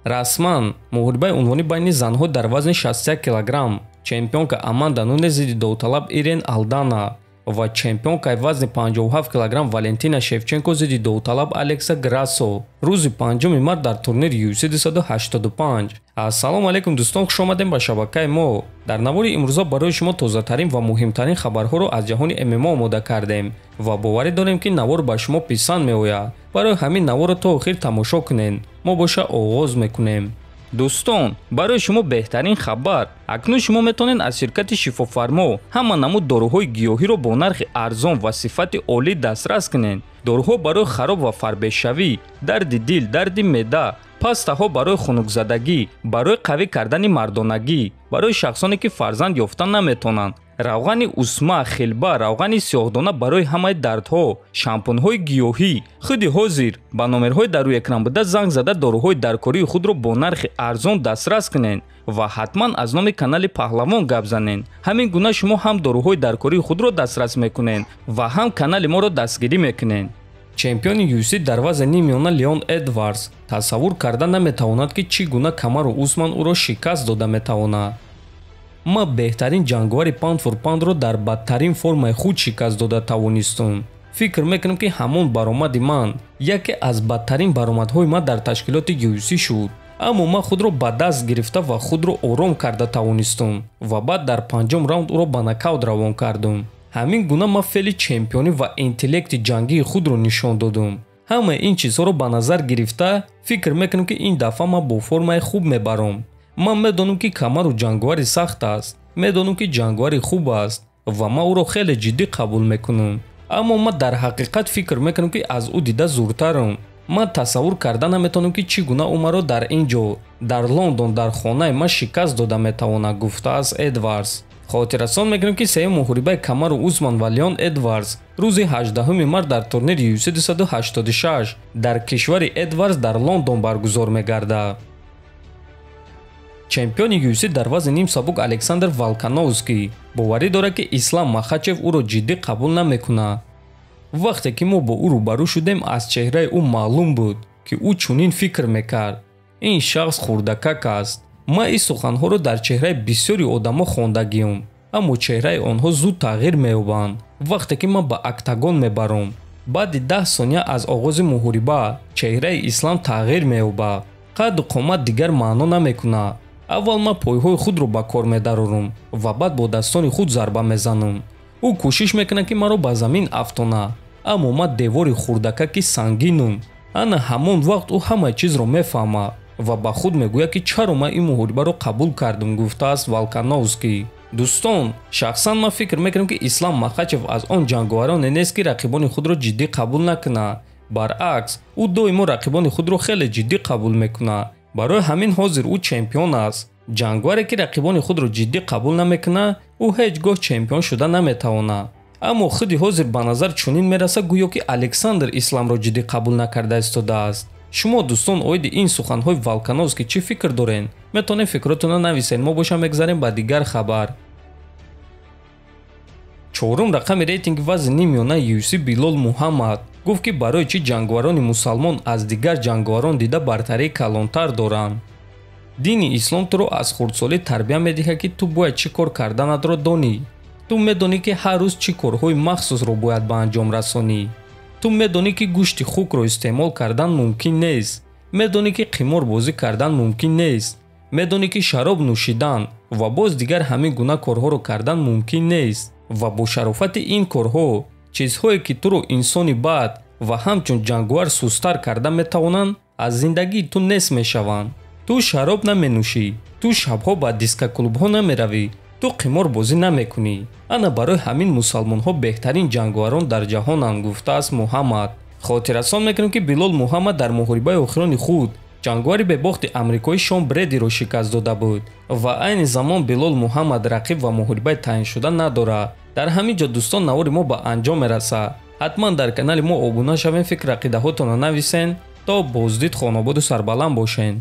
Расман муҳорибаи унвонӣ байни занҳо дар вазни 61 килограмм чемпионка Аманда Нунес зидди довталаб Ирен Алдана ва чемпионкаи вазни 57 килограмм Валентина Шевченко зидди довталаб Алекса Грассо рӯзи 5 март дар турнири UFC 285. Ассалому алайкум дӯстон, хуш омадем ба шабакаи мо. Дар навори имрӯза барои шумо тозатарин ва муҳимтарин хабарҳоро аз ҷаҳони ММА омода кардем ва боварӣ дорем, ки навор ба шумо писанд меояд. Барои ҳамин наворро то охир тамошо кунед. Мо боша оғоз мекунем. Дӯстон, барои шумо беҳтарин хабар. Акнун шумо метавонед аз ширкати Шифофармо ҳама намуд доруҳои гиёҳиро бо нархи арзон ва сифати олӣ дастрас кунед. Доруҳо барои хароб ва фарбешавӣ, дарди дил, дарди меъда, пастаҳо барои хунукзадагӣ, барои қавӣ кардани мардонагӣ, барои шахсоне ки фарзанд ёфта наметавонанд, равғани усма, хилба, равғани сиёҳдона барои ҳамаи дардҳо, шампунҳои гиёҳӣ. Худи ҳозир ба номерҳои дар рӯи экран буда занг зада доруҳои даркории худро бо нархи арзон дастрас кунед ва ҳатман аз номи канали Паҳлавон гап занед. Ҳамин гуна шумо ҳам доруҳои даркории худро дастрас мекунед ва ҳам канали моро дастгирӣ мекунед. Чемпиони UFC дар вазни ниммиёна Леон Эдвардс тасаввур карда наметавонад, ки чӣ гуна Камару Усман ӯро шикаст дода метавонад. Ман беҳтарин ҷанговари pound for pound ро дар бадтарин формаи худ шикаст дода тавонистум. Фикр мекунам, ки ҳамон баромади ман яке аз бадтарин баромадҳои ман дар ташкилоти UFC шуд. Аммо ман худро ба даст гирифта ва худро ором карда тавонистум ва баъд дар панҷум раунд ӯро ба нокаут равон кардум. Ҳамин гуна ман феъли чемпионӣ ва интеллекти ҷангии худро нишон додум. Ҳамаи ин чизҳоро ба назар гирифта фикр мекунам, ки ин дафъа ман бо формаи хуб мебаром. Ман медонам, ки Камару ҷанговари сахт аст, медонам, ки ҷанговари хуб аст ва ман ӯро хеле ҷиддӣ қабул мекунам. Аммо ман дар ҳақиқат фикр мекунам, ки аз ӯ дида зуртарам. Ман тасаввур карда наметавонам, ки чӣ гуна ӯ маро дар ин ҷо, дар Лондон, дар хонаи ман шикаст дода метавонад, гуфтааст Эдвардс. Хотиррасон мекунем, ки сеюм муҳорибаи Камару Усман ва Леон Эдвардс рӯзи 18 март дар турнири UFC 286 дар кишвари Эдвардс дар Лондон баргузор мегардад. Чемпиони UFC дар вазни ним сабук Александр Волкановский боварӣ дорад, ки Ислам Махачев ӯро ҷиддӣ қабул намекунад. Вақте ки мо бо ӯ рӯбарӯ шудем, аз чеҳраи ӯ маълум буд, ки ӯ чунин фикр мекард. Ин шахс хурдакак аст. Ман ин суханҳоро дар чеҳраи бисёри одамо хондагиём, аммо чеҳраи онҳо зуд тағйир меёбанд. Вақте ки ман ба октагон мебаром, баъди 10 сония аз оғози муҳориба чеҳраи Ислам тағйир меёбад. Қадду қомат дигар маъно намекунад. Аввал ман пойҳои худро ба кор медарорам ва баъд бо дастони худ зарба мезанам. Ӯ кӯшиш мекунад, ки маро ба замин афтонад, аммо ман девори хурдакаки сангинам. Ана ҳамон вақт ӯ ҳамаи чизро мефаҳмад ва ба худ мегӯяд, ки чаро ман ин муҳорибаро қабул кардам, гуфтааст Волкановский. Дӯстон, шахсан ман фикр мекунам, ки Ислам Махачев аз он ҷанговароне нест, ки рақибони худро ҷиддӣ қабул накунад. Баръакс, ӯ доимо рақибони худро хеле ҷиддӣ қабул мекунад. Барои ҳамин ҳозир ӯ чемпион аст. Ҷанговаре, ки рақибони худро ҷиддӣ қабул намекунад, ӯ ҳеҷ гоҳ чемпион шуда наметавонад. Аммо худи ҳозир ба назар чунин мерасад, гӯё ки Александр Исламро ҷиддӣ қабул накарда истодааст. Шумо дӯстон оиди ин суханҳои Волкановский чӣ фикр доред? Метавонед фикротонро нависед. Мо боша мегзарем ба дигар хабар. Чорум рақами рейтинги вазни ниммиёнаи UFC Билол Муҳаммад гуфт, ки барои чӣ ҷанговарони мусалмон аз дигар ҷанговарон дида бартарии калонтар доранд. Дини ислом туро аз хурдсолӣ тарбия медиҳад, ки ту бояд чӣ кор карданатро донӣ. Ту медонӣ, ки ҳар рӯз чӣ корҳои махсусро бояд ба анҷом расонӣ. Ту медонӣ, ки гӯшти хукро истеъмол кардан мумкин нест. Медонӣ, ки қиморбозӣ кардан мумкин нест. Медонӣ, ки шароб нӯшидан ва боз дигар ҳамин гуна корҳоро кардан мумкин нест. Ва бо шарофати ин корҳо, чизҳое ки туро инсони бад ва ҳамчун ҷанговар сусттар карда метавонанд, аз зиндагии ту нест мешаванд. Ту шароб наменӯшӣ, ту шабҳо ба дискоклубҳо намеравӣ, ту қиморбозӣ намекунӣ. Ана барои ҳамин мусалмонҳо беҳтарин ҷанговарон дар ҷаҳонанд, гуфтааст Муҳаммад. Хотиррасон мекунем, ки Билол Муҳаммад дар муҳорибаи охирони худ ҷанговари бебохти амрикоӣ Шон Бредиро шикаст дода буд ва айни замон Билол Муҳаммад рақиб ва муҳорибаи таъиншуда надорад. Дар ҳамин ҷо дӯстон навори мо ба анҷом мерасад. Ҳатман дар канали мо обуна шавем, фикр ақидаҳотонро нависен. То боздид хонободу сарбаланд бошен.